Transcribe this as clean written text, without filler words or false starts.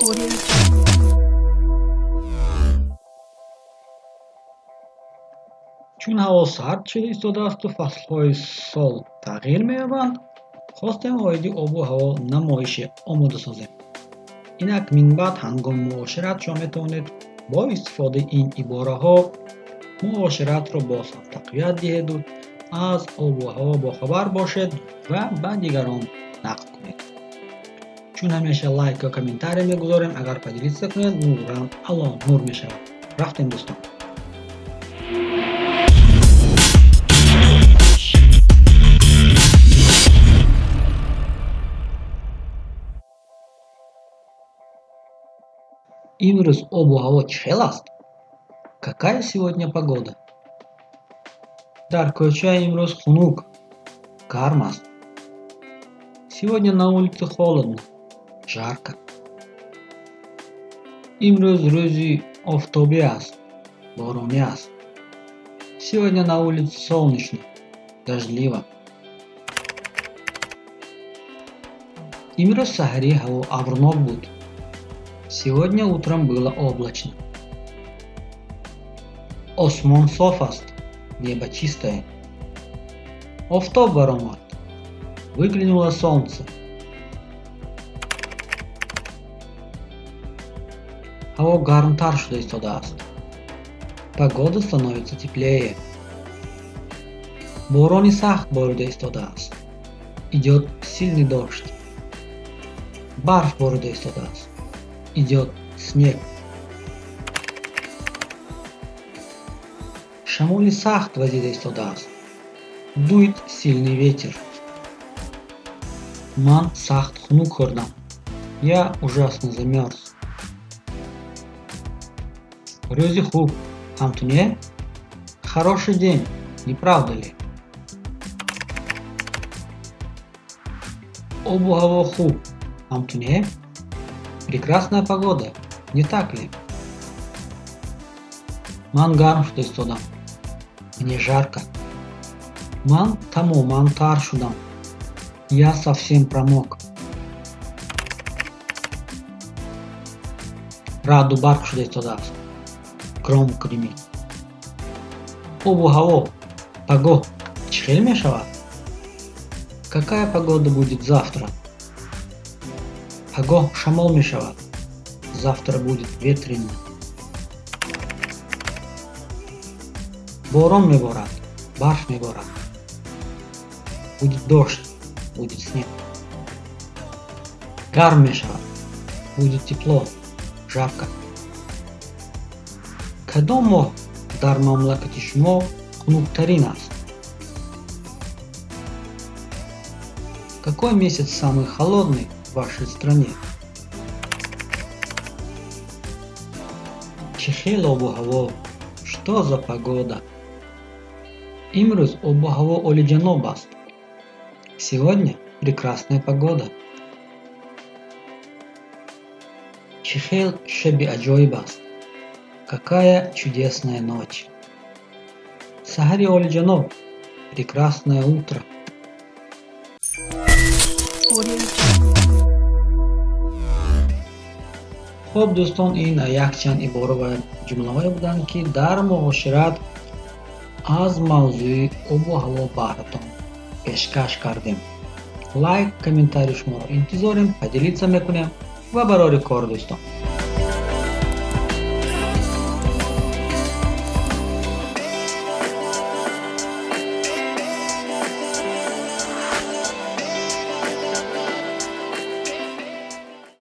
Audio Jungle. Чун ҳаво сард шуда истодаасту фаслҳои сол тағйир меёбанд, хостем оиди обу ҳаво намоише омода созем. Инак, минбаъд ҳангоми муошират шумо метавонед бо истифодаи ин ибораҳо муоширатро боз ҳам тақвият диҳеду аз обу ҳаво бохабар бошед ва ба дигарон нақл кунед. Чун ҳамеша лайк ё комментария мегузорем, агар поделиться кунед, нурам ало нур мешавад. Рафтем, дӯстон. Имрӯз обу ҳаво чӣ хел аст? Какая сегодня погода? Дар кӯча имрӯз хунук, гарм аст. Сегодня на улице холодно, жарко. Имрӯз рӯзи офтобӣ аст, боронӣ аст. Сегодня на улице солнечно, дождливо. Имрӯз саҳарӣ ҳаво абрнок буд. Сегодня утром было облачно. Осмон соф аст, небо чистое. Офтоб баромад, выглянуло солнце. Ҳаво гармтар шуда истодааст. Погода становится теплее. Борони сахт борида истодааст. Идет сильный дождь. Барф борида истодааст. Идет снег. Шамоли сахт вазида истодааст. Дует сильный ветер. Ман сахт хунук хӯрдам. Я ужасно замёрз. Рӯзи хуб, ҳам ту не? Хороший день, не правда ли? Обу ҳаво хуб, ҳам ту не? Прекрасная погода, не так ли? Ман гарм шуда истодам. Мне жарко. Ман тамоман тар шудам. Я совсем промок. Раъду барқ шуда истодааст. Гром гремит. Обу ҳаво пагоҳ чӣ хел мешавад? Какая погода будет завтра? Пагоҳ шамол мешавад. Завтра будет ветрено. Борон меборад, барф меборад. Будет дождь, будет снег. Гарм мешавад. Будет тепло, жарко. Кадом моҳ дар мамлакати шумо хунуктарин аст? Какой месяц самый холодный в вашей стране? Чӣ хел обу ҳаво! Что за погода! Имрӯз обу ҳаво олиҷаноб аст. Сегодня прекрасная погода. Чӣ хел шаби аҷоиб аст! Какая чудесная ночь! Саҳари олиҷаноб! Прекрасное утро! Audio Jungle. Хуб, дӯстон, ин якчанд ибора ва ҷумлаҳое буданд, ки дар муошират аз мавзӯи обу ҳаво баҳратон пешкаш кардем. Лайк, комментарии шуморо интизорем, поделиться мекунем ва барори кор, дӯстон.